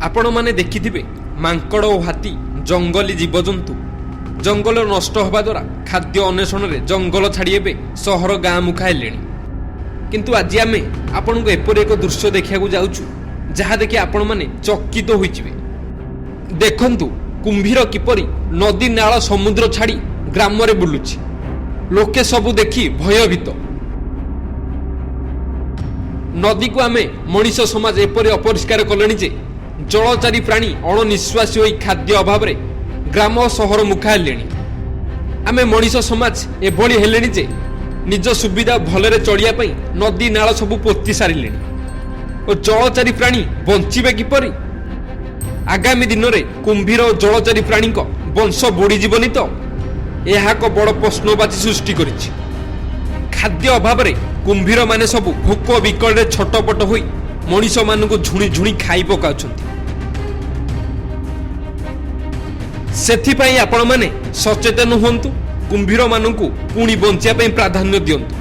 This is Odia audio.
ଆପଣମାନେ ଦେଖିଥିବେ ମାଙ୍କଡ଼ ଓ ହାତୀ ଜଙ୍ଗଲୀ ଜୀବଜନ୍ତୁ ଜଙ୍ଗଲ ନଷ୍ଟ ହେବା ଦ୍ୱାରା ଖାଦ୍ୟ ଅନ୍ୱେଷଣରେ ଜଙ୍ଗଲ ଛାଡ଼ି ଏବେ ସହର ଗାଁ ମୁଖା ହେଲେଣି। କିନ୍ତୁ ଆଜି ଆମେ ଆପଣଙ୍କୁ ଏପରି ଏକ ଦୃଶ୍ୟ ଦେଖିବାକୁ ଯାଉଛୁ, ଯାହା ଦେଖି ଆପଣମାନେ ଚକିତ ହୋଇଯିବେ। ଦେଖନ୍ତୁ, କୁମ୍ଭୀର କିପରି ନଦୀ, ନାଳ, ସମୁଦ୍ର ଛାଡ଼ି ଗ୍ରାମରେ ବୁଲୁଛି। ଲୋକେ ସବୁ ଦେଖି ଭୟଭୀତ। ନଦୀକୁ ଆମେ ମଣିଷ ସମାଜ ଏପରି ଅପରିଷ୍କାର କଲେଣି ଯେ ଜଳଚାରୀ ପ୍ରାଣୀ ଅଣନିଶ୍ୱାସୀ ହୋଇ ଖାଦ୍ୟ ଅଭାବରେ ଗ୍ରାମ ସହର ମୁଖା ହେଲେଣି। ଆମେ ମଣିଷ ସମାଜ ଏଭଳି ହେଲେଣି ଯେ ନିଜ ସୁବିଧା ଭଲରେ ଚଳିବା ପାଇଁ ନଦୀ ନାଳ ସବୁ ପୋତି ସାରିଲେଣି ଓ ଜଳଚାରୀ ପ୍ରାଣୀ ବଞ୍ଚିବେ କିପରି? ଆଗାମୀ ଦିନରେ କୁମ୍ଭୀର ଓ ଜଳଚାରୀ ପ୍ରାଣୀଙ୍କ ବଂଶ ବୁଡ଼ିଯିବନି ତ? ଏହା ଏକ ବଡ଼ ପ୍ରଶ୍ନବାଚୀ ସୃଷ୍ଟି କରିଛି। ଖାଦ୍ୟ ଅଭାବରେ କୁମ୍ଭୀରମାନେ ସବୁ ଭୋକ ବିକଳରେ ଛଟପଟ ହୋଇ ମଣିଷମାନଙ୍କୁ ଝୁଣି ଝୁଣି ଖାଇ ପକାଉଛନ୍ତି। ସେଥିପାଇଁ ଆପଣମାନେ ସଚେତନ ହୁଅନ୍ତୁ, କୁମ୍ଭୀରମାନଙ୍କୁ ପୁଣି ବଞ୍ଚିବା ପାଇଁ ପ୍ରାଧାନ୍ୟ ଦିଅନ୍ତୁ।